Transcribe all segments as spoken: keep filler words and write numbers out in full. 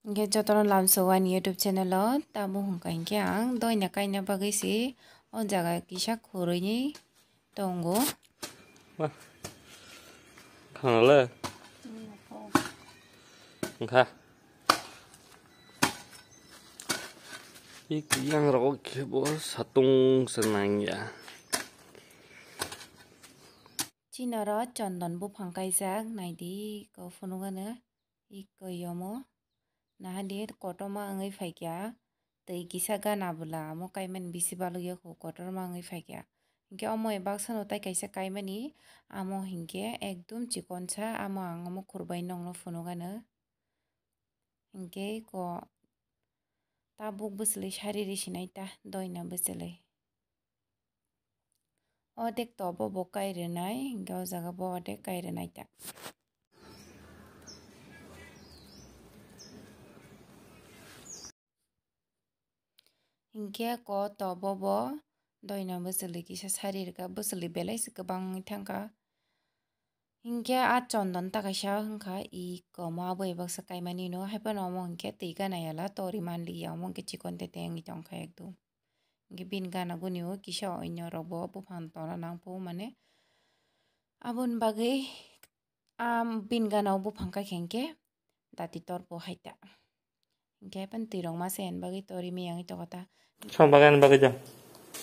Hingke jotono lamsok ani YouTube channel o tabuk hwnka hingke ang doina kaina bagwi se o jaga kisa khurui ni tongo. Wah. Khana le. Wngkha. Yang rogo khe bo satung se nang ya. Chini oro chondon buphang kaijak, naidi iko phunukgano, iko yomo. Nahadi kotorma wngwi phaikha, twi kisa gana bwla, amo kaimani bisi balukya kho, kotorma wngwi phaikha. Hinkhe omo bai baksano tai kaisa kaimani, amo hinkhe ekdum chikonsa, amo ang omo khurbai nokno phunukgano. Hinkhe iko tabuk bwchwlwi sari risinai ta, doina bwchwlwi. Odek tobo bo kai rwnai, hinkhe o jaga bo odek kai rwnai ta. Hinkhe ko tobo bo doina bwchwlwi kisa sari rwkha, bwchwlwi belai se kwbang wngwi thangkha. Hinkhe a chondon ta kaisa wngkha, i komo abo bai baksa kaimani no, haiphano omo hinkhe twi gana yala tori manliya, omo hinkhe chikon tete wngwi tongkha ekdum. Hinkhe bini gana guni o kisa onyo rok bo buphang tona nangphuru mane. Aboni bagwi a bini gana o buphang kha hinkhe dati tor bo hai ta. Hinkhe pen twi rok ma se ani bagwi tori miyang i toko ta. Song bagwi ani bagwi ja.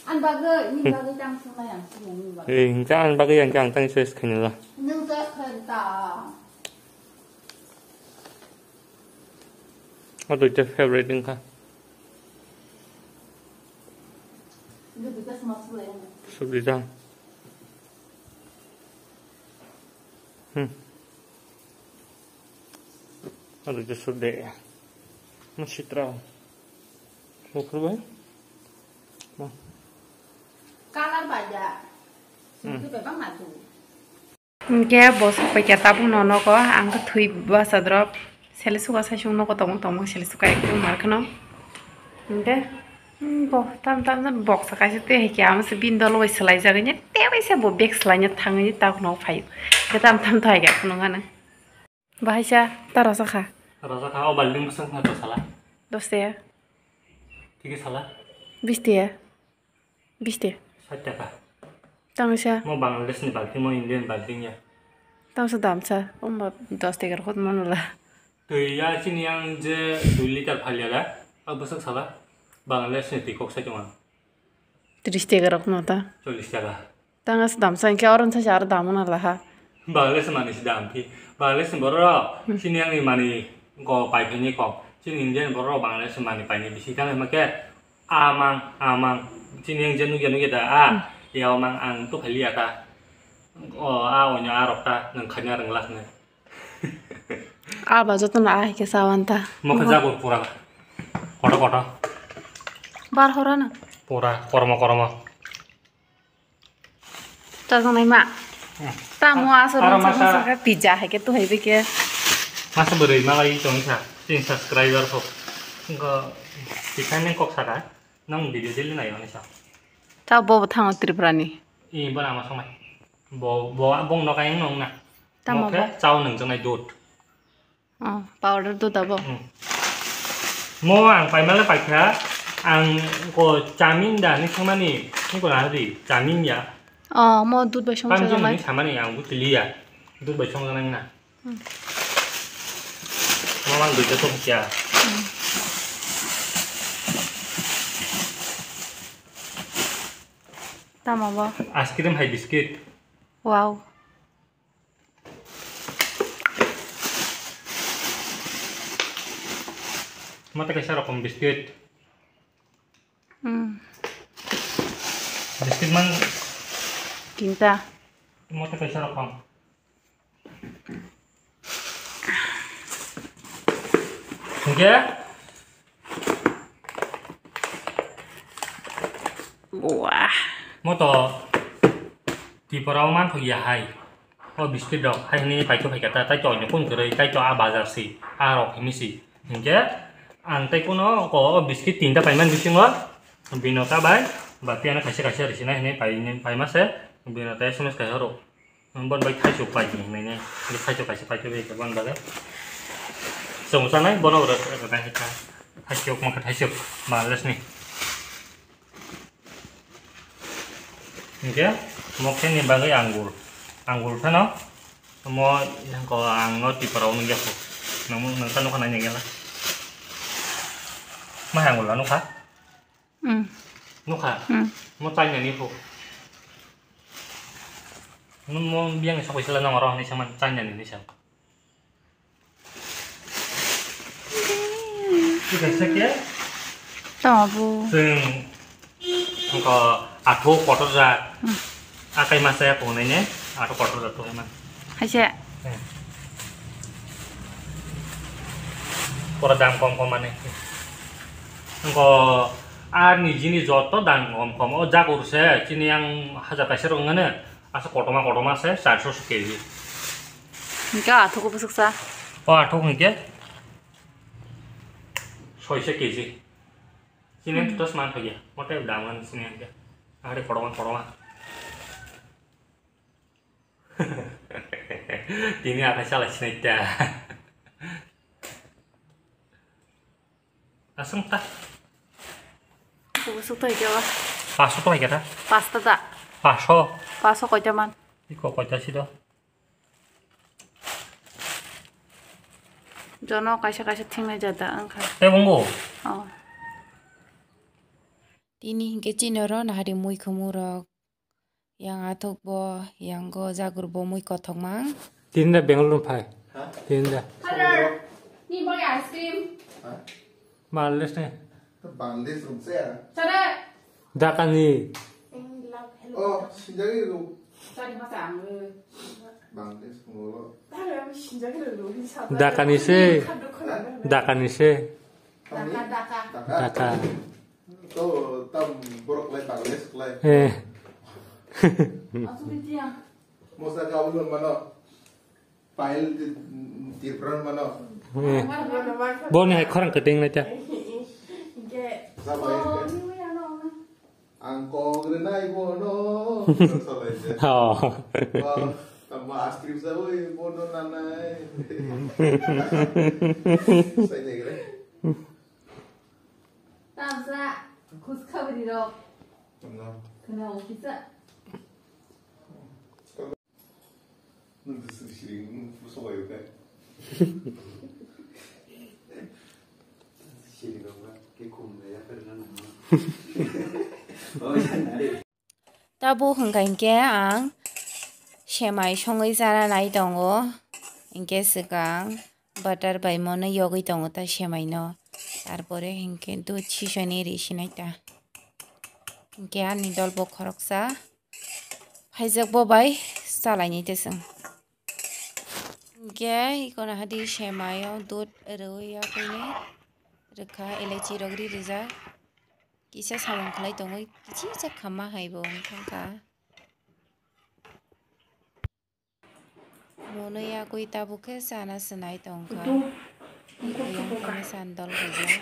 Ani bagwi, ni bagwi tang sung na yang sung ni bagwi. Eh, hinkhe ani bagwi yang khe ang tang choice khaina la. Nung choice khaina ta. O duita favorite wngkha. Subji jang. Hmm. Aro je subde. Mo sitra. Mo khurbai. Mo. Color baja. Hmm. Itu bebang maju. Hinkhe bo sapai kha tabuk no nogo, ang khe thwi basa drop. Sele suka sai sung nogo tongmung tongmung sele suka ekdom mar kheno. Hinkhe, hmm, bo tam tam tam boksa kaisa tei hai khe amo se bini dolo bai swlai jagwi tei bai se bo bag swlaina thangwi tabuk no phai. Hinkhe tam tam to hai khe phunuk ano. Bahai sa ta rasa kha. Rasa kha, o balting bwswk na to sala. Dos tiya. Tiki sala. Bis tiya. Bis tiya. Sat taka. Tang sa. Mo Bangladesh ni balting, mo Indian balting ya. Tang sa dam sa. O ma dos tiya rok hot mano la. Twi ya chini yang je dui liter phal ya da. O bwswk sala. Bangladesh ni twi kok sai tong. Tris tiya rok no ta. Chollis taka. Tang as dam sa, hinkhe oro wngsa se aro dam wngna laha. Bangladesh mani se dam phi. Bangladesh ni borok rok, hmm, chini yang ni mani ko pai phini kok. Chini India ni borok rok Bangladesh mani pai ni bisi tang ma khe amang, amang. Chini yang je nugya nugya da a. Hmm. Ya amang ang to phali ya ta. O a onyo a rok ta nang khanya rang lak ne. Alba jotono ahai khe chawan ta. Mokhe jabur pura. Koto koto. Bar hora na. Pura kormo kormo. Chajaknai ma. Hmm. Tamo aswk aro masa pizza hai khe tuhai bai khe. Masa bwrwi malai tong sa. Tin subscriber kok. Ngo tikhai nang kok saka. Nang video daily nai oni sa. Ta bo bo thango Tripura ni. I bo nama songnai. Bo bo bong no kayang nong na. Tamo bo. Mokhe chao nang jangnai dot. Oh, powder dot abo. Hmm. Mo ang paimale paikha, ang ko chamin da ni samani, ni ko na di, chamin ya. Oh, mo dut bai song. Pam sa jani ni samani ang butili ya. Dut bai song jani na. Hmm. Mo ang dut to ya. Hmm. Tamo bo? Ice cream hai biscuit. Wow. Mata kaisa rokom biscuit. Hmm. Biscuit man. Tinta. Mata kaisa rokom. Hingke? Wah. Moto Tripura o manthok ya hai. O biscuit rok hai hwnwi paitho phaikha ta, tai to onyo kun kwrwi, tai to a bazar si, a rok hwnwi si. Hingke ang tai kuno ko o biscuit tinta paiman bisingo bino ta bai ba piano kaisa kaisa risinai hwnwi pai, paima se bino ta S M S kaisa rok. Bon bai thaichuk pai di hinwi ne. Thaichuk kaisa paitho bai khe bon bagwi. Chwng sanai bono rwk rwknai hai kha. Thaisok mangkha thaisok Bangladeshni. Hinkhe mokhe ni bagwi angul. Angul phano mo ko ang no Tripura o nukya kho. Nang nang ta nukha nai nang yala. Ma angul la nukha? Hmm. Nukha? Hmm. Mo China ni kho. Mo biyang sok isla nang oro ni saman China ni ni sam. Kaisa khe tamo bo. Chwng wngkha athuk kotor jak. Hmm. Akai masa ya kongnai ne athuk kotor jak tongma. Haise. Hmm. Pura dam kom kom mane. Wngkha ar ni jini joto dam kom kom o jak urse chini yang hajar kaisa rok ngane asa kotorma kotorma se charso keji. Hinkhe athuk bwswksa. O athuk hinkhe soisa keji. Chini hmm. Tutas man thagya. Mote dam ngan chini hinkhe. Ahari kotorma kotorma. Tini akai chala sinai ta. Aswng ta. Kubusuk to hikhe ba. Paso to hikhe ta. Pasta ta. Paso. Paso koita man. Iko koita si do. Jono kaisa kaisa thingnai jata wngkha. Tei bungo. Oh. Tini hinkhe chini oro nahari mui khumui rok. Yang athuk bo, yang go jagur bo mui kothok mang. Tinda Bengaluru phai. Ha? Tinda. Father, ni boy ice cream. Ha? Bangladesh ne. To Bangladesh ruk se ya. Sana. Dhaka ni. Oh, sinjagi ruk. Sorry, masa ang. Bangladesh ngolo. Dhaka ni se. Dhaka ni se. Dhaka, Dhaka. Dhaka. To tam borok lai Bangladesh lai. Eh. Asli dia. Mosa kaul mano. Pail di, di brand mano. Eh. Boni hai khorang keting na ta. Oke. Sabai. Oh, ini ya no. Ang kok renai bono. Sabai. Oh. Tamba ice cream sa oi bono nanai. Sai ne gre. Tamsa, khuskhabri rok. Khna office. Nung sri sri nung puso bayo ka. Sri rok ba ke khum ya per na nung. Oh ya na. Tabuk hwnkha hinkhe ang semai songwi chana nai tongo, hinkhe swkang butter bai mono yogwi tongo ta semai no, tarpore hinkhe dudh sisoni ri sinai ta, hinkhe ani dol bo khoroksa phaijak bo bai chalainai ta chwng, hinkhe ikono hadi semai o dudh rwui ya khaini rwkha, elaichi rok ri rijak. Kisa samung khlai tongwi kichisa khamma hai bo wng thangkha. Mono yakwi tabuk khe chana swnai tongkha. Ayang khe sandal kaijak.